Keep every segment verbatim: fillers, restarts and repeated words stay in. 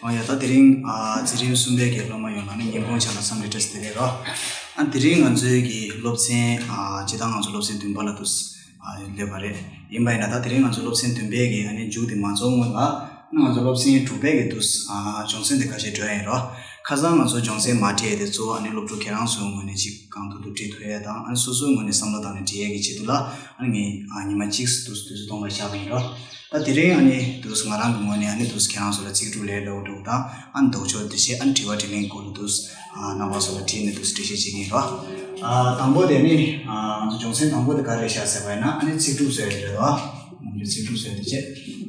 ཨ་ཡ། ད་དེ་རིང་ཨ་འཛིན་རིམ་གསུམ་པའི་གི་སློབ་མ་ཡོངས་ལ་ནི་ཉིན་གུང་ཆ་ལ་འཚམས་འདྲི་བཀྲ་ཤིས་བདེ་ལེགས་རོ། ཨ་དེ་རིང་ང་ཚོའི་གི་སློབ་ཚན་ཨ་སྤྱིར་བཏང་ང་ཚོ་སློབ་ཚན་བདུན་པ་ལ་དུས་ཨ་སླེབས་པ་རེད། ཡིན་པ་ཡིན་ན་ད་དེ་རིང་ང་ཚོ་སློབ་ཚན་བདུན་པའི་གི་ཨ་ནི་མཇུག་དེ་མ་རྫོགས་སྔོན་ལ་ཨ་ནི་ང་ཚོ་སློབ་ཚན་དྲུག་པའི་གི་དུས་ཨ་སྦྱོང་ཚན་དེ་ཁ་ཤས་འགྲོ་ཡ་ཡིན་རོ། ཁ་སང་ང་ཚོ་སྦྱོང་ཚན་མ་ཁྲིད་ཡ་དེ་གཙོ་བོ་ཨ་ནི་སློབ་ཕྲུག་ཁྱེད་རང་ཚོའི་ངོས་ནས་ཅིག་གང་ཐུབ་ཐུབ་ཁྲིད་ཐུབ་ཡ་དང་ཨ་ནི་སོ་སོའི་ངོས་ནས་བསམ་བློ་བཏང་ནས་ཁྲིད་ཡ་གི་ཆེད་དུ་ལ་ཨ་ནི་ངས་ཨ་ཉི་མ་གཅིག་དུས་དུས་ཚོད་སྟོང་པ་བཞག་པ་ཡིན་རོ། ད་དེ་རིང་ཨ་ནི་དུས་ང་རང་གི་ངོས་ནས་ཨ་ནི་དུས་ཁྱེད་རང་ཚོ་ལ་ཚིག་གྲུབ་ལས་སླ་པོ་འགྲོ་དང་ཨ་ནི་ལྡོག་ཕྱོགས་དེ་བྱས་ཨ་ནི་དྲི་བ་དྲིས་ལན་སྐོར་ལ་དུས་ཨ་རྣམ་པ་ཚོ་ལ་དྲིས་ནས་དུས་འགྲེལ་བཤད་བྱེད་ཀྱི་ཡིན་རོ། ཨ་དང་པོ་དེ་ནི་ཨ་ང་ཚོ་སྦྱོང་ཚན་དང་པོ་དེ་ག་རེ་བཞག་ཟེར་བ་ཡིན་ན་ཨ་ནི་ཚིག་གྲུབ་བཟོ་ཡ་རེད་རོ། ང་ཚོ་ཚིག་གྲུབ་བཟོ་ཡ་དེ་བྱས།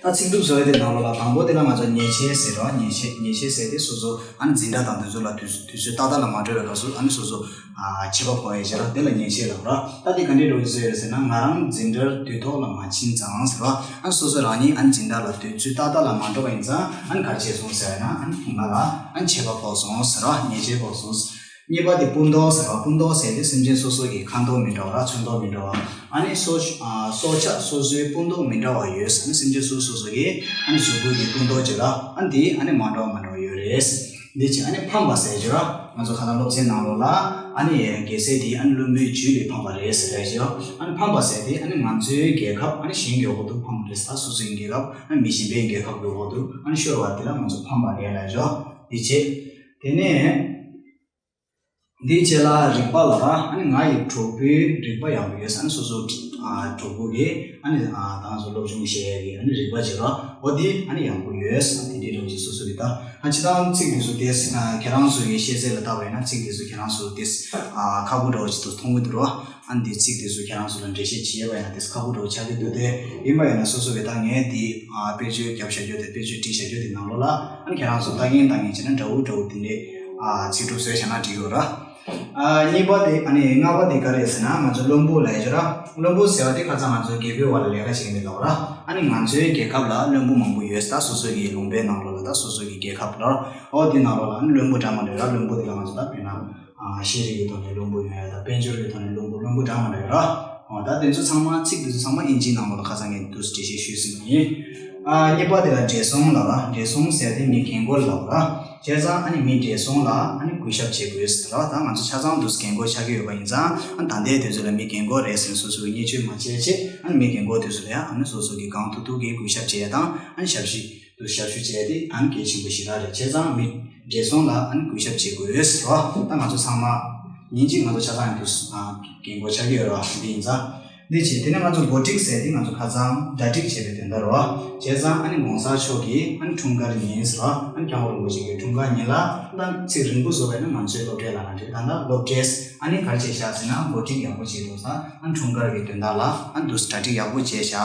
ད་ཚིག་གྲུབ་བཟོ་ཡ་དེ་ནང་ལོགས་ལ་དང་པོ་དེ་ལ་ང་ཚོ་ཉེས་ཆད་ཟེར་རོ། ཉེས་ཆད་ཉེས་ཆད་ཟེར་དེ་སོ་སོ་ཨ་ནི་འཛིན་གྲྭ་དང་དེ་ཚོ་ལ་དུས་དུས་ཚོད་ཏག་ཏག་ལ་མ་འགྲོ་བའི་སྐབས་སུ་ཨ་ནི་སོ་སོ་ཨ་ཆད་པ་ཕོག་ཡ་བྱས་རོ། དེ་ལ་ཉེས་ཆད་ལབ་རོ། ད་དེ་ག་འདྲའི་འགྲོ་གི་བཟོ་ཡོད་ཟེར་ན་ང་རང་འཛིན་གྲྭར་དུས་ཐོག་ལ་མ་ཕྱིན་ཙང་ཟེར་རོ། ཨ་ནི་སོ་སོ་རང་ཉིད་ཨ་ནི་འཛིན་གྲྭ་ལ་དུས་ཚོད་ཏག་ཏག་ལ་མ་འགྲོ་བ་ཡིན་ཙང་ཨ་ནི་ག་རེ་བྱས་སོང་ཟེར་ན་ཨ་ནི་ང་ལ་ཨ་ནི་ཆད་པ་ཕོག་སོང་ཟེར་རོ། ཉེས་ཆད་ཕོག་སོང་། གཉིས་པ་དེ་སྤུ་མདོག་ཟེར་བ། སྤུ་མདོག་ཟེར་དེ་སེམས་ཅན་སོ་སོ་གི་ཁ་མདོག་མི་འདྲ་བ་ར་ཚོན་མདོག་མི་འདྲ་བ། ཨ་ནི་སྲོག་ཨ་སྲོག་ཆགས་སོ་སོའི་སྤུ་མདོག་མི་འདྲ་བ་ཡོད། ཨ་ནི་སེམས་ཅན་སོ་སོ་སོ་གི་ཨ་ནི་གཟུགས་པོ་གི་སྤུ་མདོག་ཅིག་ར་ཨ་ནི་དེ་ཨ་ནི་མ་འདྲ་བ་མ་འདྲ་བ་ཡོད་རེད། འདི་ཅི་ཨ་ནི་ཕམ་པ་ཟེར་གྱི་ར། ང་ཚོ་ཁ་སང་སློབ་ཚན་ནང་ལོགས་ལ་ཨ་ནི་རྒྱལ་སྲས་དེ་ཨ་ནི་བློན་པོའི་རྒྱུད་ལས་ཕམ་པ་རེད་ཟེར་རེད་ཅི་ར། ཨ་ནི་ཕམ་པ་ཟེར་དེ་ཨ་ནི་ང་ཚོའི་རྒྱལ་ཁབ་ཨ་ནི་གཞན་གྱི་འོག་ཏུ་ཕམ་པ་རེད། ད་སོ་སོའི་རྒྱལ་ཁབ་ཨ་ནི་མི་གཞན་པའི་རྒྱལ་ཁབ་ཀྱི་འོག་ཏུ་ཨ་ནི་ཤོར་བ་དེ་ལ་ང་ཚོ་ཕམ་པ་རེད་ལབ་ཅི་ར། འདི་བྱས། དེ་ནས། འདིའི་རྗེས་ལ་རིག་པ་ལ་ར། ཨ་ནི་ང་ཡི་གྲོགས་པོའི་རིག་པ་ཡག་པོ་ཡོད། ཨ་ནི་སོ་སོ་ཨ་གྲོགས་པོ་གི་ཨ་ནི་ཨ་ད་ང་ཚོ་སློབ་སྦྱོང་བྱེད་ཡ་གི་ཨ་ནི་རིག་པ་བྱེད་ར། འོ་དེ་ཨ་ནི་ཡག་པོ་ཡོད། ཨ་དེ་འདྲའི་རང་བཞིན་སོ་སོ་གི་ད་ཨ་སྤྱིར་བཏང་ཚིག་དེ་ཚོ་དེ་ཨ་ཁྱེད་རང་ཚོ་གི་ཤེས་ཚད་ལ་བལྟས་པ་ཡིན་ན་ཚིག་དེ་ཚོ་ཁྱེད་རང་ཚོ་དེ་ཨ་ཁག་པོ་འདྲ་བོ་ཞིག་ཏུ་མཐོང་གི་འདུག་ར། ཨ་ནི་འདི་ཚིག་དེ་ཚོ་ཁྱེད་རང་ཚོ་ལ་འགྲེལ་བཤད་བྱེད་ཡས་པ་ཡང་དེ་ཁག་པོ་འདྲ་བོ་ཆགས་ཀྱི་འདུག་དེ་ཡིན་པ་ཡིན་ན་སོ་སོ་གི་ད་ངས་འདི་ཨ་དཔེ་བརྗོད་བརྒྱབ་བཞག་རྒྱུ་དེ་དཔེ་བརྗོད་བྲིས་བཞག་རྒྱུ་དེ་ནང་ལོགས་ལ་ཨ་ནི་ཁྱེད་རང་ཚོ་ལྟ་མཁན་ལྟ་མཁན་བྱས་ན་འདྲ་བོ་འདྲ་བོ་དེ་འདྲའི་ཨ་ཚིག་གྲུབ་བཟོས་བཞག་ན་འགྲིག་ཡོད་ར། ཨ་གཉིས་པ་དེ་ཨ་ནི་ལྔ་པ་དེ་ག་རེ་ཟེར་ན་ང་ཚོ་བློན་པོ་ལབ་ཡ་ཅིག་ར། བློན་པོ་ཟེར་བ་དེ་ཁ་སང་ང་ཚོ་རྒྱལ་པོའི་བར་ལ་ལས་ཀ་བྱེད་མཁན་དེ་ལབ་ར། ཨ་ནི་ང་ཚོའི་རྒྱལ་ཁབ་ལ་བློན་པོ་མང་པོ་ཡོད། ད་སོ་སོ་གི་ལུང་པའི་ནང་ལོགས་ལ་ད་སོ་སོ་གི་རྒྱལ་ཁབ་ལ་འོ་དེ་ནང་ལོགས་ལ་ཨ་ནི་བློན་པོ་འདྲ་མི་འདྲ་ཡོད་ར། བློན་པོ་དེ་ལ་ང་ཚོ་ད་དཔེར་ན། ཨ་ཤེས་རིག་གི་ཐོག་ནས་བློན་པོ་ཡོང་ཡ་དང་དཔལ་འབྱོར་གྱི་ཐོག་ནས་བློན་པོ་བློན་པོ་འདྲ་མི་འདྲ་ཡོད་ར། འོ་ད་དེ་ཚོ་ཚང་མ་ཚིག་དེ་ཚོ་ཚང་མ་ཨིན་ཇིའི་ནང་ལོགས་ལ་ཁ་སང་ངས་འདུག་འགྲེལ་བཤད་ཞུས་ཟིན་པ་ཡིན། ཨ་གཉིས་པ་དེ་ལ་བགྲེས་སོང་ལབ་ར། བགྲེས་སོང་ཟེར་དེ་མི་རྒན་རྒོན་ལབ་ར། བྱས་ཙང་ཨ་ནི་མི་བགྲེས་སོང་ལ་ཨ་ནི་གུས་ཞབས་བྱེད་དགོས་ཟེར་ར། ད་ང་ཚོ་ཆ་ཚང་འདུག་རྒན་རྒོན་ཆགས་ཀྱི་ཡོད་པ་ཡིན་ཙང་ཨ་ད་ལྟའི་དུས་ཚོད་ལ་མི་རྒན་རྒོན་རེད་ཟེར་ནས་སོ་སོའི་བརྙས་བཅོས་མ་བྱས་བྱས་ཨ་ནི་མི་རྒན་རྒོན་དེ་ཚོ་ལ་ཡང་ཨ་ནི་སོ་སོ་གི་གང་ཐུབ་ཐུབ་ཀྱིས་གུས་ཞབས་བྱེད་ཡ་དང་ཨ་ནི་ཞབས་ཕྱི། དུ་ཞབས་ཞུ་བྱས་ཏེ་ཨ་ནི་གལ་ཆེན་པོ་ཞེ་དྲག་རེད། བྱས་ཙང་མི་བགྲེས་སོང་ལ་ཨ་ནི་གུས་ཞབས་བྱེད་དགོས་ཟེར་བ། ད་ང་ཚོ་ཚང་མ་ཉིན་གཅིག་ང་ཚོ་ཆ་ཚང་དུ་ཨ་རྒན་རྒོན་ཆགས་ཀྱི་ཡོད་རེད་བ། འདི་ཡིན་ཙང་འདི་བྱས། དེ་ནས་ང་ཚོ་གོ་སྒྲིག་ཟེར་དེ་ང་ཚོ་ཁ་སང་གྲ་སྒྲིག་བྱས་པའི་དོན་དག་རེད་བ། བྱས་ཙང་ཨ་ནི་གོང་ས་མཆོག་གིས་ཨ་ནི་འཁྲུངས་སྐར་ཉིན་ཟེར་བ། ཨ་ནི་སྐྱབས་མགོན་རིན་པོ་ཆེ་གི་འཁྲུངས་སྐར་ཉིན་ལ་ད་ཚིག་རིང་པོ་བཟོ་བས་ན་ང་ཚོའི་སློབ་གྲྭའི་ལ་ན་འགྲིག་ད་ལྟ་སློབ་གྲྭས་ཨ་ནི་ག་རེ་བྱས་བཞག་ཟེར་ན་གོ་སྒྲིག་ཡག་པོ་བྱས་འདུག་ས། ཨ་ནི་འཁྲུངས་སྐར་གྱི་དོན་དག་ལ་ཨ་ནི་འདུག་གྲ་སྒྲིག་ཡག་པོ་བྱས་བཞག་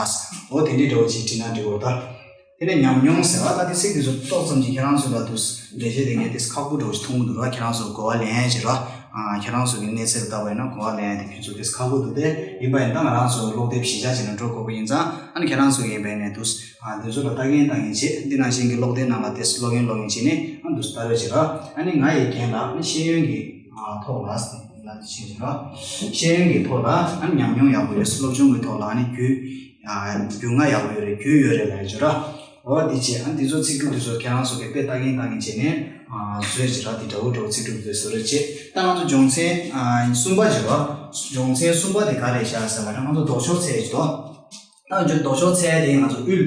འོ་དེ་འདྲའི་འདྲ་བོ་ཅིག་བྲིས་ན་འགྲིག་གོ་ད། དེ་ནས་ཉམས་མྱོང་ཟེར་བ་ད་དེ་ཚིག་དེ་ཚོ་ཏོག་ཙམ་གྱིས་ཁྱེད་རང་ཚོ་ལ་དུ་འགྲེལ་བཤད་དེ་ངས་དེ་ཁག་པོ་འདྲ་བོ་ཞིག་མཐོང་གི་འདུག་ར། ཁྱེད་རང་ཚོ་གོ་བ་ལེན་ཡ་ཅིག་ར། ཨ་ཁྱེད་རང་ཚོ་གི་གནས་ཚད་ལ་བལྟས་པ་ཡིན་ན་གོ་བ་ལེན་ཡ་དེ་ཁྱེད་ཚོ་དེ་ཁག་པོ་འདུག་དེ་ཡིན་པ་ཡིན་ན་ང་རང་ཚོ་ཀློག་དེབ་གཞི་བཞག་བྱས་ནས་འགྲོ་དགོས་པ་ཡིན་ཙང་ཨ་ནི་ཁྱེད་རང་ཚོ་གི་ཡིན་པ་ཡིན་ནས་དུ་ཨ་དེ་ཚོ་ལ་ལྟ་མཁན་ལྟ་མཁན་བྱེད། འདི་ནང་བཞིན་གྱི་ཀློག་དེབ་ནང་ལ་དེ་ཀློག་མཁན་ཀློག་མཁན་བྱས་ནས་ཨ་འདུག་ལྟ་རོགས་བྱེད་ར། ཨ་ནི་ང་ཡི་འགན་ལ་ཨ་ནི་ཤེས་ཡོན་གྱི་ཨ་ཐོག་ལ་ལ་དེ་བྱེད་ཅིག་ར། ཤེས་ཡོན་གྱི་ཐོག་ལ་ཨ་ནི་ཉམས་མྱོང་ཡག་པོ་ཡོད། སློབ་སྦྱོང་གི་ཐོག་ལ་ཨ་ནི་རྒྱུས། རྒྱུས་མངའ་ཡག་པོ་ཡོད་རེད། རྒྱུས་ཡོད་རེད་ལབ་ཡ་ཅིག་ར། འོ་འདི་བྱས་ཨ་འདི་ཚོ་ཚིག་གྲུབ་འདི་ཚོ་ཁྱེད་རང་ཚོ་གིས་དཔེ་ལྟ་མཁན་ལྟ་མཁན་བྱས་ནས་ཨ་བཟོས་ཅིག་ར། འདི་འདྲ་བོ་འདྲ་བོ་ཚིག་གྲུབ་འདི་བཟོ་རེ་བྱས། ད་ང་ཚོ་སྦྱོང་ཚན་ཨ་གསུམ་པ་ཅིག་ར། སྦྱོང་ཚན་གསུམ་པ་དེ་ག་རེ་བཞག་ཟེར་བ་ན་ང་ཚོ་ལྡོག་ཕྱོགས་འཚོལ་ཡ་ཅིག་འདུག་ད་ང་ཚོ་ལྡོག་ཕྱོགས་འཚོལ་ཡ་དེ་ང་ཚོ་དབུལ།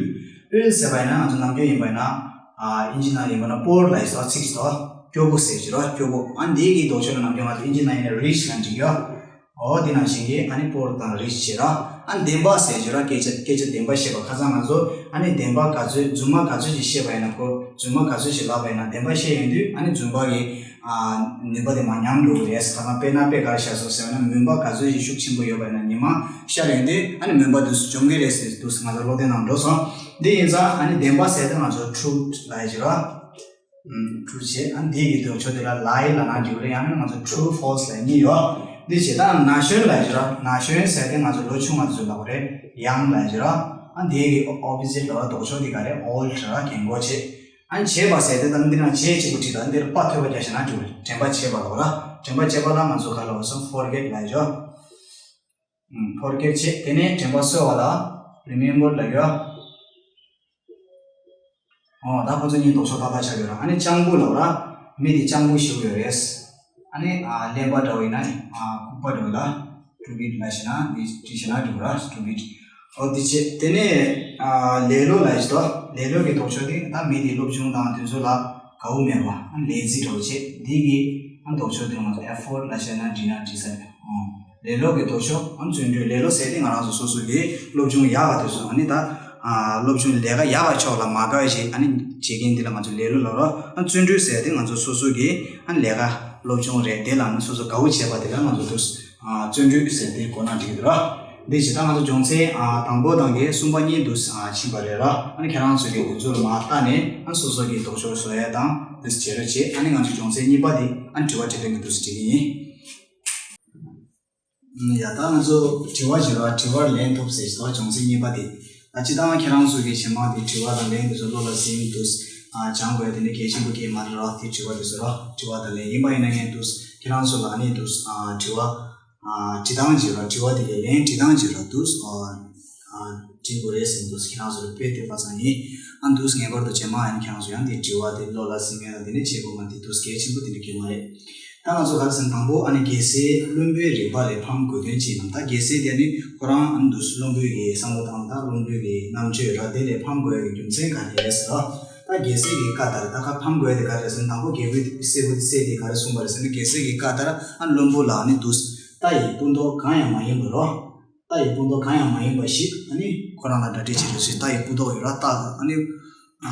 དབུལ་ཟེར་བ་ཡིན་ན་ང་ཚོ་ནམ་རྒྱུན་ཡིན་པ་ཡིན་ན་ཨ་ཨིན་ཇི་ནང་ཡིན་པ་ན་པོར་ལབ་ཡ་ཟེར་བ་ཚིག་ཅིག་འདུག་སྐྱོ་པོ་ཟེར་ཅིག་ར། སྐྱོ་པོ། ཨ་འདི་གི་ལྡོག་ཕྱོགས་ལ་ནམ་རྒྱུན་ང་ཚོ་ཨིན་ཇི་ནང་ཡིན་ན་རིཆ་ལབ་འགྲིག་ཡོད། འོ་དེ་ནང་བཞིན་གྱི་ཨ་ནི་པོར་དང་རིཆ་བྱེད་ར། ཨ་བདེན་པ་ཟེར་བརྗོད་ར། སྐད་ཆ་སྐད་ཆ་བདེན་པ་བཤད་པ། ཁ་སང་ང་ཚོ་ཨ་ནི་བདེན་པ་ག་ཚོད་རྫུན་མ་ག་ཚོད་ཅིག་བཤད་པ་ཡིན་ན་ཁོ་རྫུན་མ་ག་ཚོད་ཅིག་ལབ་པ་ཡིན་ན་བདེན་པ་བཤད་ཡོང་དུས་ཨ་ནི་རྫུན་པ་གི་ཨ་ནུས་པ་དེ་མར་ཉམས་འགྲོ་གི་རེད། ཁ་སང་དཔེར་ན་དཔེ་ག་རེ་བཞག་སོང་ཟེར་བ་ན་མུན་པ་ག་ཚོད་ཅིག་ཤུགས་ཆེན་པོ་ཡོད་པ་ཡིན་ན་ཉི་མ་ཤར་ཡོང་དུས་ཨ་ནི་མུན་པ་དེ་ཚོ་འཇོམས་གི་རེད་ཟེར་དུས་ང་ཚོ་བློ་བདེ་ནང་འགྲོ་སོང་། འདི་ཡིན་ཙང་ཨ་ནི་བདེན་པ་ཟེར་དུས་ང་ཚོ་ཊུ་ལབ་ཡ་ཅིག་ར། ཨུམ། ཊུ་བྱས། ཨ་འདི་གི་ལྡོག་ཕྱོགས་དེ་ལ་ལའི་ལབ་ན་འགྲིག་རེད། ཡང་ན་ང་ཚོ་ཊུ་ཕོལ་སི་ལབ་གཉིས་ཡོད། འདི་བྱས་ད་ན་གཞོན་ལབ་ཀྱི་ར། ན་གཞོན་ཟེར་དེ་ང་ཚོ་ལོ་ཆུང་བ་ཚོ་ལབ་རེད། ཡང་ལབ་ཀྱི་ར། ཨ་འདི་གི་ཨོ་པོ་ཟིཊ་ལ་ལྡོག་ཕྱོགས་དེ་ག་རེད། ཨོལ་ཌི་ར། རྒན་གོག་བྱས། ཨ་བྱས་པ་ཟེར་དེ་ད་འདི་ན་བྱས་གཅིག་པུ་བྲིས། ད་འདིར་པ་ཐོད་པ་རྒྱག་བྱས་ན་འགྲིག་རེད། དྲན་པ་བྱས་པ་ལབ་ར། དྲན་པ་བྱས་པ་ལ་ང་ཚོ་ག་ལབ་སོང་། ཕོར་གེཊ་ལབ་ཀྱི་ར། ཕོར་གེཊ་བྱས། དེ་ནས་དྲན་པ་གསོ་བ་ལ་རི་མེམ་བར་ལབ་ཡོད། ཨོ་ད་ཁོ་ཚོ་གཉིས་ལྡོག་ཕྱོགས་ཏག་ཏག་ཆགས་ཡོད་ར། ཨ་ནི་སྤྱང་པོ་ལབ་ར། མི་དེ་སྤྱང་པོ་ཞེ་པོ་ཡོད་རེད། ཨ་ནི་ཨ་གླེན་པ་འདྲ་བོ་ཡིན་ན་ནི་ཨ་ལྐུགས་པ་འདྲ་བོ་ལ་སྟུ་པིཌ་ལབ་ཤེས་ན་འདི་བྲིས་ཤེས་ན་འགྲིག་གི་ར། སྟུ་པིཌ། ཨོ་དེ་བྱས་དེ་ནས་ཨ་ལེ་ལོ་ལབ་ཤེས་དོ། ལེ་ལོ་གི་ལྡོག་ཕྱོགས་དེ་ད་མི་དེ་སློབ་སྦྱོང་དང་དེ་ཚོ་ལ་དགའ་བོ་མེད་པ། ཨ་ལེ་ཛི་འདྲ་བོ་བྱས། འདི་གི་ཨ་ལྡོག་ཕྱོགས་དེ་ང་ཚོ་ཨེ་ཕོར་ལབ་ཤེས་ན་འགྲིག་ན་འགྲིག་ས་རེད། ཨོ། ལེ་ལོ་གི་ལྡོག་ཕྱོགས་ཨ་བརྩོན་འགྲུས། ལེ་ལོ་ཟེར་དེ་ང་རང་ཚོ་སོ་སོ་གི་སློབ་སྦྱོང་ཡག་ག་དེ་ཚོ་ཨ་ནི་ད་ཨ་སློབ་སྦྱོང་ལས་ཀ་ཡག་ག་ཕྱོགས་ལ་མ་དགའ་བ་ཞིག་ཨ་ནི་བྱེད་མཁན་དེ་ལ་ང་ཚོ་ལེ་ལོ་ལབ་ར། ཨ་བརྩོན་འགྲུས་ཟེར་དེ་ང་ཚོ་སོ་སོ་གི་ཨ་ནི་ལས་ཀ་སློབ་སྦྱོང་རེད། དེ་ལ་ནི་སོ་སོ་དགའ་བོ་བྱས་པ་དེ་ལ་ང་ཚོ་དུས་ཨ་བརྩོན་འགྲུས་ཟེར་དེ་གོ་ན་འགྲིག་གི་འདུག་ར། འདི་བྱས་ད་ང་ཚོ་སྦྱོང་ཚན་ཨ་དང་པོ་དང་གི་གསུམ་པ་གཉིས་དུས་ཨ་ཕྱིན་པ་རེད་ར། ཨ་ནི་ཁྱེད་རང་ཚོ་གི་དུས་ཚོད་ལ་མ་བལྟས་ནས་ཨ་ནི་སོ་སོ་གི་ལྡོག་ཕྱོགས་བཟོ་ཡ་དང་དུས་བྱེད་རོགས་བྱེད། ཨ་ནི་ང་ཚོ་སྦྱོང་ཚན་གཉིས་པ་དེ་ཨ་ནི་དྲི་བ་དྲིས་ལན་གི་དུས་བྱེད་ཀྱི་ཡིན། ཡ་ད་ང་ཚོ་དྲི་བ་བྱེད་ར། དྲི་བར་ལན་ཐོབ་ཟེར་ཞིག་འདུག་སྦྱོང་ཚན་གཉིས་པ་དེ། ད་སྤྱིར་བཏང་ཁྱེད་རང་ཚོ་གི་ཇེ་མང་དེ་དྲི་བ་དང་ལན་དེ་ཚོ་བློ་ལ་ཟིན་དུས་ཨ་སྦྱང་དགོས་དེ་ནི་གལ་ཆེན་པོ་གལ་མ་རེད་ར། དེ་དྲི་བ་དེ་ཚོ་ར། དྲི་བ་དང་ལན་ཡིན་པ་ཡིན་ན་ངས་དུས་ཁྱེད་རང་ཚོ་ལ་ཨ་ནི་དུས་ཨ་དྲི་བ་ཨ་དྲི་སྟངས་བྱེད་ར། དྲི་བ་དེ་གའི་ལན་དྲི་སྟངས་བྱེད་ར། དུས་ཨ་ཨ་དྲི་དགོས་རེད་ཟེར་དུས་ཁྱེད་རང་ཚོ་ལ་དཔེ་དེ་པ་ཚང་ཡིན། ཨ་དུས་ངེས་པར་དུ་ཇེ་མང་ཨ་ནི་ཁྱེད་རང་ཚོ་ཡང་དེ་དྲི་བ་དེ་བློ་ལ་ཟིན་མཁན་ལ་དེ་ནི་བྱེད་དགོས་མ་དེ་དུས་གལ་ཆེན་པོ་དེ་འདྲ་གལ་མ་རེད། ད་ང་ཚོ་ག་རེ་ཟེར་ན་དང་པོ་ཨ་ནི་རྒྱལ་སྲས་བློན་པོའི་རིག་པ་ལས་ཕམ་དགོས་དོན་ཅི་ཡིན་ནམ། ད་རྒྱལ་སྲས་དེ་ནི་ཁོ་རང་ཨ་ནི་འདུག་བློན་པོའི་གི་བསམ་བློ་དང་ད་བློན་པོའི་གི་རྣམ་དཔྱོད་ར་དེ་ལས་ཕམ་དགོས་ཡ་གི་རྒྱུ་མཚན་ག་རེ་རེད་ཟེར་ར། ད་རྒྱལ་སྲས་ཀྱི་བཀའ་ལྟར་ད་ག་ཕམ་དགོས་ཡ་དེ་ག་རེ་ཟེར་ན་དང་པོ་རྒྱལ་པོའི་སྲས་པོ་སྲས་དེ་ག་རེ་གསུངས་པ་རེད་ཟེར་ན་རྒྱལ་སྲས་ཀྱི་བཀའ་ལྟར་ཨ་ནི་བློན་པོ་ལ་ཨ་ནི་འདུག་རྟ་ཡི་སྤུ་མདོག་གང་ཡང་མ་ཡིན་པ་རོ། རྟ་ཡི་སྤུ་མདོག་གང་ཡང་མ་ཡིན་པ་ཞིག་ཨ་ནི་ཁོ་རང་ལ་གྲ་སྒྲིག་བྱེད་དུ་ཟེར། རྟ་ཡི་སྤུ་མདོག་ཡོད་ར། རྟ་ཨ་ནི་ཨ་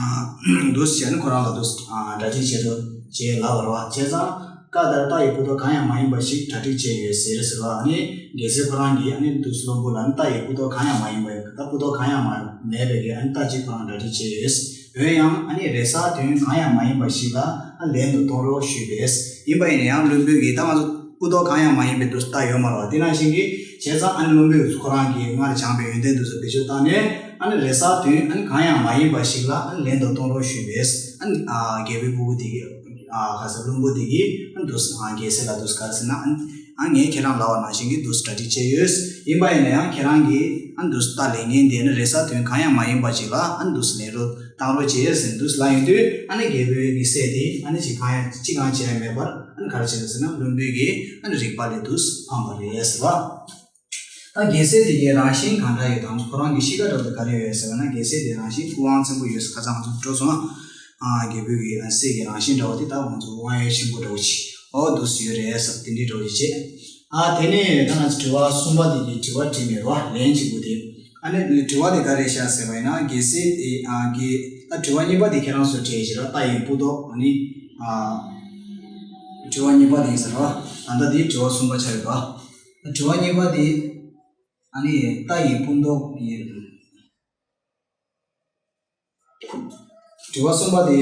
འདུག་སེ་བྱས་ནས་ཁོ་རང་ལ་འདུག་སེ་ཨ་གྲ་སྒྲིག་བྱེད་དུ་བྱེད་ལབ་པ་རེད་བ། བྱས་ཙང་བཀའ་ལྟར་རྟ་ཡི་སྤུ་མདོག་གང་ཡང་མ་ཡིན་པ་ཞིག་གྲ་སྒྲིག་བྱས་ཡོད་ཟེར་ཟེར་བ། ཨ་ནི་རྒྱལ་སྲས་ཁོ་རང་གིས་ཨ་ནི་འདུག་སེ་བློན་པོ་ལ་ཨ་ནི་རྟ་ཡི་སྤུ་མདོག་གང་ཡང་མ་ཡིན་པ་ད་སྤུ་མདོག་གང་ཡང་མ་མེད་པའི་གི་ཨ་ནི་རྟ་གཅིག་ཁོ་རང་གྲ་སྒྲིག་བྱས་ཡོད། འོན་ཡང་ཨ་ནི་རེས་གཟའ་བདུན་གང་ཡང་མ་ཡིན་པ་ཞིག་ལ་ཨ་ལེན་དུ་གཏོང་རོགས་ཞུས་པས། ཡིན་པ་ཡིན་ན་ཡང་བློན་པོས་གི་ད་ང་ཚོ་སྤུ་མདོག་གང་ཡང་མ་ཡིན་པའི་འདུག་སེ་རྟ་ཡོད་མ་རེད་བ། དེ་ནང་བཞིན་གི་བྱས་ཙང་ཨ་ནི་བློན་པོས་ཁོ་རང་གིས་སྔར་སྦྱངས་པའི་ཡོན་ཏན་འདུག་སེ་བེད་སྤྱོད་བཏང་ནས་ཨ་ནི་རེས་གཟའ་བདུན་ཨ་ནི་གང་ཡང་མ་ཡིན་པ་ཞིག་ལ་ཨ་ནི་ལེན་དུ་གཏོང་རོགས་ཞུས་པས། ཨ་ནི་ཨ་རྒྱལ་པོའི་སྤུ་གུ་དེ་གིས་ཨ་ག་ས་བློན་པོ་དེ་གིས་ཨ་ནི་འདུག་སེ་ཨ་རྒྱལ་སྲས་ལ་འདུག་སེ་ག་རེ་ཟེར་ན་ཨ་ནི་ཨ་ངས་ཁྱེད་རང་ལབ་པ་ནང་བཞིན་གི་འདུག་སེ་གྲ་སྒྲིག་བྱས་ཡོད། ཡིན་པ་ཡིན་ན་ཡང་ཁྱེད་རང་གིས་ཨ་ནི་འདུག་སེ་རྟ་ལེན་མཁན་དེ་ནི་རེས་གཟའ་བདུན་གང་ཡང་མ་ཡིན་པ་ཅིག་ལ་ཨ་ནི་འདུག་སེ་ལེན་རོགས་བཏང་རོགས་བྱས་ཟེར་འདུག་སེ་ལབ་ཡོང་དུས་ཨ་ནི་རྒྱལ་པོའི་གི་སྲས་དེ་ཨ་ནི་ཅི་གང་ཡང་ཅི་གང་བྱས་ཡ་མེད་པར་ཨ་ནི་ག་རེ་བྱས་ཟེར་ན་བློན་པོའི་གི་ཨ་ནི་རིག་པ་ལས་འདུག་སེ་ཕམ་པ་རེད་ཟེར་བ། ད་རྒྱལ་སྲས་དེ་གའི་རང་བཞིན་གང་འདྲ་ཡོད་དམ། ཁོ་རང་གི་གཤིས་ཀ་འདྲ་བོ་དེ་ག་རེ་ཡོད་ཟེར་བ་ན་རྒྱལ་སྲས་དེ་རང་བཞིན་སྐུ་དབང་ཆེན་པོ་ཡོད་ཟེར། ཁ་སང་ང་ཚོ་འགྲོ་སོང་ཨ་རྒྱལ་པོའི་གི་སྲས་ཀྱི་རང་བཞིན་འདྲ་བོ་དེ་ད་ང་ཚོ་དབང་ཡོད་ཆེན་པོ་འདྲ་བོ་ཅིག་ཨོ་འདུག་སེ་ཡོད་རེད་ཟེར་དེ་འདྲའི་འདྲ་བོ་ཅིག་བྱས། ཨ་དེ་ནས་ད་ང་ཚོ་དྲི་བ་གསུམ་པ་དེ་གི་དྲི་བ་དྲིས་མེད་རོ་ལན་གཅིག་པོ་དེ། ཨ་ནི་དྲི་བ་དེ་ག་རེ་བྱས་ཟེར་བ་ཡིན་ན་རྒྱལ་སྲས་དེ་ཨ་གི་ད་དྲི་བ་གཉིས་པ་དེ་ཁྱེད་རང་ཚོ་དྲིས་ཤིག་ར། རྟ་ཡི་སྤུ་མདོག་ཨ་ནི་ཨ་དྲི་བ་གཉིས་པ་དེ་ཡིན་ཟེར་རོ། ད་ལྟ་དེ་དྲི་བ་གསུམ་པ་ཆགས་ཡོད་རོ། དྲི་བ་གཉིས་པ་དེ། ཨ་ནི་རྟ་ཡི་སྤུ་མདོག་གི། དྲི་བ་གསུམ་པ་དེ།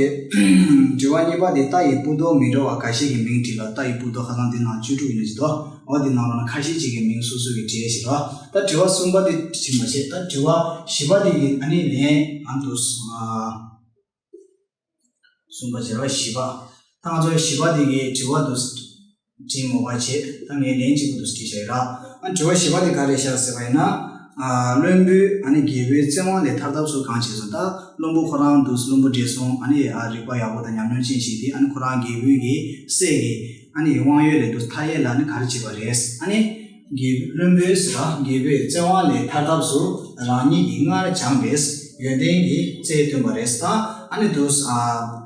དྲི་བ་གཉིས་པ་དེ་རྟ་ཡི་སྤུ་མདོག་མི་འདྲ་བ་འགའ་ཞིག་གི་མིང་བྲིས་ལ། རྟ་ཡི་སྤུ་མདོག་ཁ་སང་འདི་ནང་བཅུ་དྲུག་ཡིན་ན་ཅི་ཏོ། འོ་འདི་ནང་ལ་ན་ཁ་ཤས་ཅིག་གི་མིང་སོ་སོ་གི་བྲིས་ཤིག་ར། ད་དྲི་བ་གསུམ་པ་དེ་དྲིས་མ་བྱས། ད་དྲི་བ་བཞི་པ་དེ་གི་ཨ་ནི་ལན་ཨ་འདུག་སེ། གསུམ་པ་བྱས་པ་བཞི་པ། ད་ང་ཚོ་བཞི་པ་དེ་གའི་དྲི་བ་དུ་དྲིས་མོ་བ་བྱས། ད་ངས་ལན་གཅིག་པུ་དུ་དྲིས་བྱས་ར། ཨ་དྲི་བ་བཞི་པ་དེ་ག་རེ་བྱས་ཟེར་བ་ཡིན་ན། ཨ་བློན་པོས་ཨ་ནི་རྒྱལ་པོའི་བཙན་དབང་ལས་ཐར་ཐབས་སུ་གང་བྱས་སོང་། ད་བློན་པོ་ཁོ་རང་དུ་བློན་པོ་བགྲེས་སོང་ཨ་ནི་ཨ་རིག་པ་ཡག་པོ་དང་ཉམས་མྱོང་ཅན་ཞིག་དེ་ཨ་ནི་ཁོ་རང་རྒྱལ་པོའི་གི་སྲས་ཀྱི་ཨ་ནི་དབང་ཡོད་ལས་དུ་ཐར་ཡས་ལ་ཨ་ནི་ག་རེ་བྱས་པ་རེད། ཨ་ནི། རྒྱལ་བློན་པོས་ཟེར་ར་རྒྱལ་པོས་བཙན་དབང་ལས་ཐར་ཐབས་སུ་རང་ཉིད་ཀྱིས་སྔར་སྦྱངས་པའི་ཡོན་ཏན་གྱི་རྩལ་བཏོན་པ་རེད། ད་ཨ་ནི་དུས་ཨ་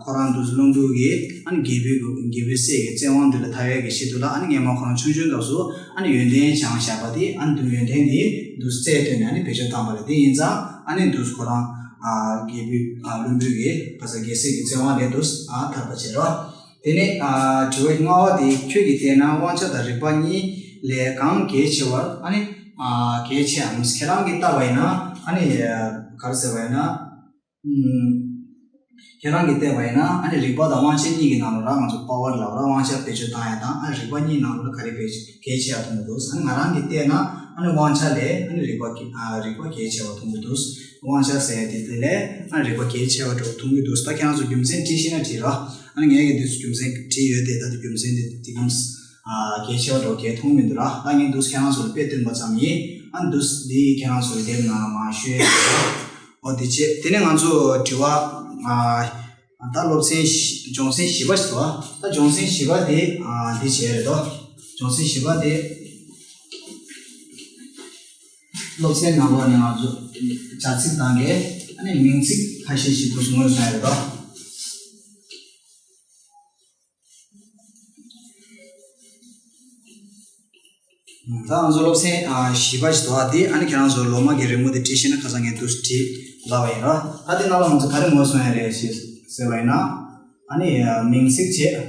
ཁོ་རང་དུས་བློན་པོ་གིས་ཨ་ནི་རྒྱལ་པོའི་རྒྱལ་པོའི་སྲས་ཀྱི་བཙན་དབང་འདི་ལ་ཐར་ཡག་གི་ཆེད་དུ་ལ་ཨ་ནི་སྔས་མ་ཁོ་རང་ཆུང་ཆུང་སྐབས་སུ་ཨ་ནི་ཡོན་ཏན་སྦྱངས་བཞག་པ་དེ་ཨ་ནི་དུས་ཡོན་ཏན་དེ་དུས་རྩལ་བཏོན་ནས་ཨ་ནི་བེད་སྤྱོད་བཏང་པ་རེད། དེ་ཡིན་ཙང་ཨ་ནི་དུས་ཁོ་རང་ཨ་རྒྱལ་པོའི་ཨ་བློན་པོ་གིས་ཁ་ས་རྒྱལ་སྲས་ཀྱི་བཙན་དབང་ལས་དུས་ཨ་ཐར་པ་བྱེད་རོགས། དེ་ནས་ཨ་དྲི་བ་ལྔ་པ་དེ་ཁྱོད་ཀྱིས་བལྟས་ན་དབང་ཆ་དང་རིག་པ་གཉིས་ལས་གང་གལ་ཆེ་བར་ཨ་ནི་ཨ་གལ་ཆེའམ། ཁྱེད་རང་གིས་བལྟས་པ་ཡིན་ན་ཨ་ནི་ག་རེ་ཟེར་བ་ཡིན་ན་ཨུམ། ཁྱེད་རང་གིས་བལྟས་པ་ཡིན་ན་ཨ་ནི་རིག་པ་དང་དབང་ཆ་གཉིས་ཀྱི་ནང་ལ་ར་ང་ཚོ་པ་ཝར་ལབ་ར་དབང་ཆ་བེད་སྤྱོད་བཏང་ཡ་དང་ཨ་རིག་པ་གཉིས་ནང་ལ་ག་རེ་བེད་གལ་ཆེ་ཡ་མཐོང་གི་འདུག་ཨ་ནི་ང་རང་གིས་བལྟས་ན་ཨ་ནི་དབང་ཆ་ལས་ཨ་ནི་རིག་པ་གི་ཨ་རིག་པ་གལ་ཆེ་བ་མཐོང་གི་འདུག་དབང་ཆ་ཟེར་ཡ་དེ་དེ་ལས་ཨ་ནི་རིག་པ་གལ་ཆེ་བ་འདྲ་བོ་མཐོང་གི་འདུག་ད་ཁྱེད་རང་ཚོ་རྒྱུ་མཚན་བྲིས་ཤེས་ན་བྲིས་ར། ཨ་ནི་ངས་ཀྱི་འདི་ཚོ་རྒྱུ་མཚན་བྲིས་ཡོད་དེ་ད་དེ་རྒྱུ་མཚན་དེ་དེ་གམ་ཨ་གལ་ཆེ་བ་འདྲ་བོ་གལ་མཐོང་མི་འདུག་ར། ད་ངས་འདུག་ཁྱེད་རང་ཚོ་ལ་དཔེ་སྟོན་པ་ཙམ་ཡིན། ཨ་འདུག་འདི་ཁྱེད་རང་ཚོའི་དེབ་ནང་ལ་མར་ཤོད་ཡ་ཡོད། ཨོ་དེ་བྱས། དེ་ནས་ང་ཚོ་དྲི་བ། ཨ། ད་སློབ་ཚན་བཞི། སྦྱོང་ཚན་བཞི་པ་ཞིག་འདུག་ད་སྦྱོང་ཚན་བཞི་པ་དེ། ཨ། འདི་བྱས་རེད་དོ། སྦྱོང་ཚན་བཞི་པ་དེ། སློབ་ཚན་ནང་ལོགས་ནས་ང་ཚོ་བྱ་ཚིག་དང་འགལ། ཨ་ནི་མིང་ཚིག་ཁ་ཤས་ཤིག་འདུག་ངོས་བཟུང་ཡ་རེད་དོ། ད་ང་ཚོ་སློབ་ཚན་ཨ་བཞི་པ་ཞིག་འདུག་ཨ་དེ་ཨ་ནི་ཁྱེད་རང་ཚོ་ལོ་མ་གི་རི་མོ་དེ་བྲིས་ཤེས་ན་ཁ་སང་ངས་འདུག་བྲིས་ལབ་པ་ཡིན་ར། ད་དེ་ནང་ལ་ང་ཚོ་ག་རེ་ངོས་བཟུང་ཡ་རེད་ཞེས་ཟེར་བ་ཡིན་ན། ཨ་ནི་མིང་ཚིག་བྱས།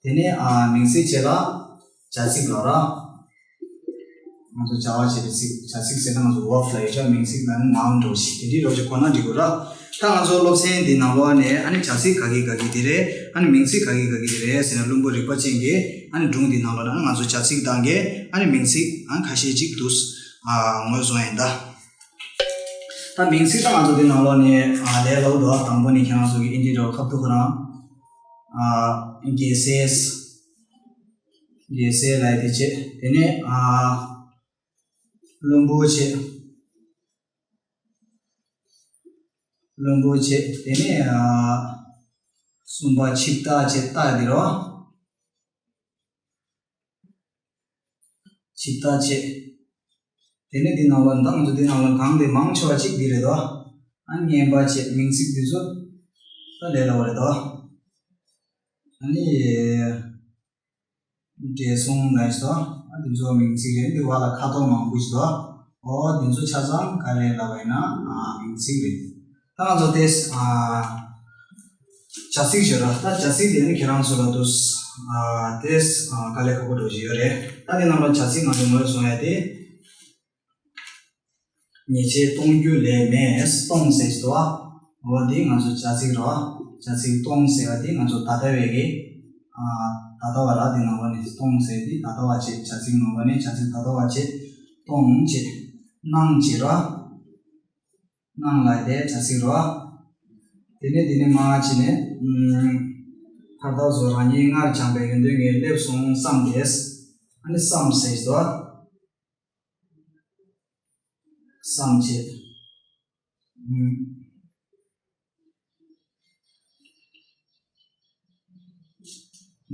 དེ་ནས་ཨ་མིང་ཚིག་བྱས་ལ་བྱ་ཚིག་ལབ་ར། ང་ཚོ་བྱ་བ་བྱེད་པའི་ཚིག་བྱ་ཚིག་ཟེར་ན་ང་ཚོ་verb ལབ་ཡོད་ཀྱང་མིང་ཚིག་ལབ་ན་noun འདྲ་བོ་ཞིག་དེ་འདྲའི་རོ་ཅིག་གོ་ན་འགྲིག་གོ་ར། ད་ང་ཚོ་སློབ་ཚན་འདི་ནང་ལོགས་ནས་ཨ་ནི་བྱ་ཚིག་ག་གི་ག་གི་དེ་རེད། ཨ་ནི་མིང་ཚིག་ག་གི་ག་གི་དེ་རེད་ཟེར་ན། བླུན་པོ་རིག་པ་ཅན་གྱི་ཨ་ནི་སྒྲུང་འདི་ནང་ལོགས་ན་ང་ཚོ་བྱ་ཚིག་དང་གི་ཨ་ནི་མིང་ཚིག་ཨ་ཁ་ཤས་ཅིག་འདུག་ཨ་ངོས་བཟུང་ཡིན་ད། ད་མིང་ཚིག་ད་ང་ཚོ་འདི་ནང་ལོགས་ནས་ཨ་ལས་སླ་པོ་འདུག་དང་པོ་ནས་ཁྱེད་རང་ཚོ་གི་ཨིན་ཇི་འདྲ་བོ་ཁ་ཐུག་ཁོ་རང་ཨ་རྒྱལ་སྲས། རྒྱལ་སྲས་ལབ་དེ་བྱས། དེ་ནས་ཨ་བླུན་པོ་བྱས། བླུན་པོ་བྱས། དེ་ནས་ཨ་གསུམ་པ་ཆིབས་རྟ་བྱས། རྟ་འདི་རོ། ཆིབས་རྟ་བྱས། དེ་ནས་འདི་ནང་ལོགས་ད་ང་ཚོ་འདི་ནང་ལོགས་གང་དེ་མང་ཆེ་བ་གཅིག་འདི་རེད་དོ། ཨ་ངན་པ་བྱས། མིང་ཚིག་འདི་ཚོ་ད་ལས་སླ་པོ་རེད་དོ། ཨ་ནི་བགྲེས་སོང་ལབ་ཞིག་དོ། ཨ་འདི་ཚོ་མིང་ཚིག་རེད། འདི་བར་ལ་ཁ་དོག་མང་པོ་ཞིག་དོ། ཨོ་འདི་ཚོ་ཆ་ཚང་ག་རེ་ལབ་པ་ཡིན་ན་ཨ་མིང་ཚིག་རེད། ད་ང་ཚོ་དེ་ཨ་བྱ་ཚིག་བརྗོད་ར། ད་བྱ་ཚིག་དེ་ནི་ཁྱེད་རང་ཚོ་ལ་འདུག་ཨ་དེ་ཨ་དཀའ་ལས་ཁག་པོ་འགྲོ་བཞིན་ཡོད་རེད། ད་དེ་ནང་ལ་བྱ་ཚིག་ང་ཚོ་ངོས་བཟུང་ཡ་དེ། ཉེས་ཆད་གཏོང་རྒྱུ་ལས་མེད། གཏོང་ཟེར་གྱི་འདུག་བ། འོ་དེ་ང་ཚོ་བྱ་ཚིག་ར། བྱ་ཚིག་གཏོང་ཟེར་བ་དེ་ང་ཚོ་ད་ལྟ་བའི་གི་ཨ་ད་ལྟ་བ་ར། དེ་ནང་ལོགས་ནས་གཏོང་ཟེར་དེ་ད་ལྟ་བ་བྱས། བྱ་ཚིག་ནང་ལོགས་ནས་བྱ་ཚིག་ད་ལྟ་བ་བྱས། གཏོང་བྱས། གནང་བྱས་ར། གནང་ལབ་དེ་བྱ་ཚིག་རོ། དེ་ནས་དེ་ནས་མ་བྱས་ནས་ཨུམ་ཁ་བཏགས་བཟོ། རང་ཉིད་སྔར་སྦྱངས་པའི་ཡོན་ཏན་གྱིས་སླེབས་སོང་བསམ་སྟེ། ཨ་ནི་བསམ་ཟེར་གྱི་འདུག་བསམ་བྱས། ཨུམ།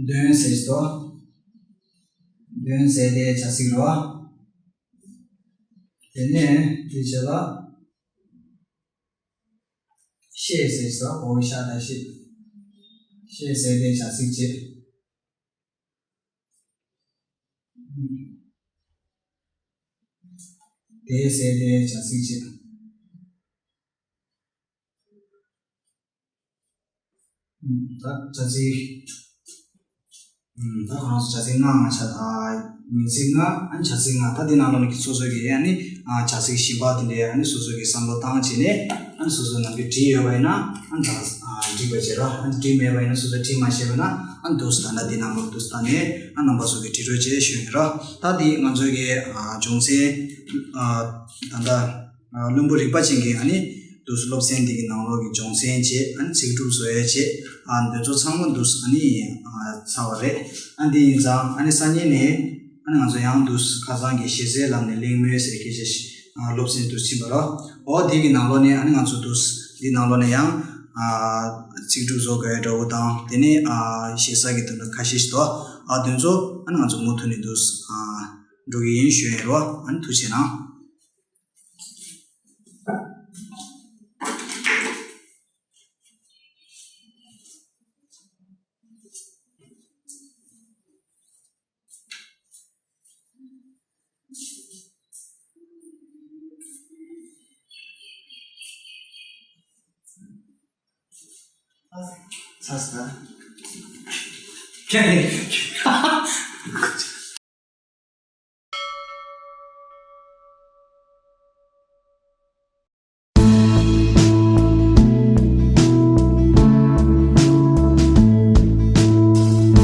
འདོན་ཟེར་གྱི་འདུག་འདོན་ཟེར་དེ་བྱ་ཚིག་རོ། དེ་ནས་དེ་བྱས་ལ། བཤད་ཟེར་གྱི་འདུག་འོ་ཤ་དང་བཤད། བཤད་ཟེར་དེ་བྱ་ཚིག་བྱས། དེ་ཟེར་དེ་བྱ་ཚིག་བྱས། ད་བྱ་ཚིག་ད་ཁོ་རང་ཚོ་བྱ་ཚིག་ལྔ་ལྔ་ཆ། ཨ་མིང་ཚིག་ལྔ། ཨ་ནི་བྱ་ཚིག་ལྔ། ད་འདི་ནང་ལོགས་ནས་སོ་སོ་གི་ཨ་ནི་ཨ་བྱ་ཚིག་གཞན་པ་དེ་འདྲའི་ཨ་ནི་སོ་སོ་གི་བསམ་བློ་བཏང་བྱས་ནས། ཨ་ནི་སོ་སོ་ནང་གི་བྲིས་ཡོད་པ་ཡིན་ན་ཨ་ནི་ད་ཨ་འགྲིག་པ་བྱས་ར། ཨ་ནི་བྲིས་མེད་པ་ཡིན་ན། སོ་སོ་བྲིས་མ་ཤེས་པ་ན་ཨ་ནི་འདུག་སེ་ད་ལྟ་འདི་ནང་ལོགས་འདུག་སེ་ད་ནས་ཨ་རྣམ་པ་ཚོ་གི་བྲིས་རོགས་བྱས་ཞུ་ཡིན་ར། ད་འདི་ང་ཚོའི་གི་ཨ་སྦྱོང་ཚན་ཨ་ད་ལྟ་ཨ་བླུན་པོ་རིག་པ་ཅན་གྱི་ཨ་ནི་འདུག་སེ་སློབ་ཚན་འདི་གི་ནང་ལོགས་ཀྱི་སྦྱོང་ཚན་བྱས། ཨ་ནི་ཚིག་གྲུབ་བཟོ་ཡས་བྱས། ཨ་འདི་ཚོ་ཚང་མ་འདུག་སེ་ཨ་ནི་ཨ་ཚར་བ་རེད། ཨ་འདི་ཡིན་ཙང་ཨ་ནི་སང་ཉིན་ནས་ཨ་ནི་ང་ཚོ་ཡང་འདུག་སེ་ཁ་སང་གི་ཞེ་སའི་ལམ་ནས་གླེང་མོལ་ཟེར་སྐད་ཆ་ཞིག་ཨ་སློབ་ཚན་འདུག་སེ་ཕྱིན་པ་རོ། འོ་འདི་གི་ནང་ལོགས་ནས་ཨ་ནི་ང་ཚོ་འདུག་སེ་འདི་ནང་ལོགས་ནས་ཡང་ཨ་ཚིག་གྲུབ་བཟོ་དགོས་ཡ་འདྲ་བོ་དང་། དེ་ནས་ཨ་ཞེ་ས་གི་དོན་དག་ཁ་ཤས་ཤིག་འདུག་ཨ་དེ་ཚོ་ཨ་ནི་ང་ཚོ་མུ་མཐུད་ནས་འདུག་སེ་ཨ་འགྲོ་གི་ཡིན་ཞུ་ཡ་རོ། ཨ་ནི་ཐུགས་རྗེ་གནང་། ཚ་ས། ཁྱེད།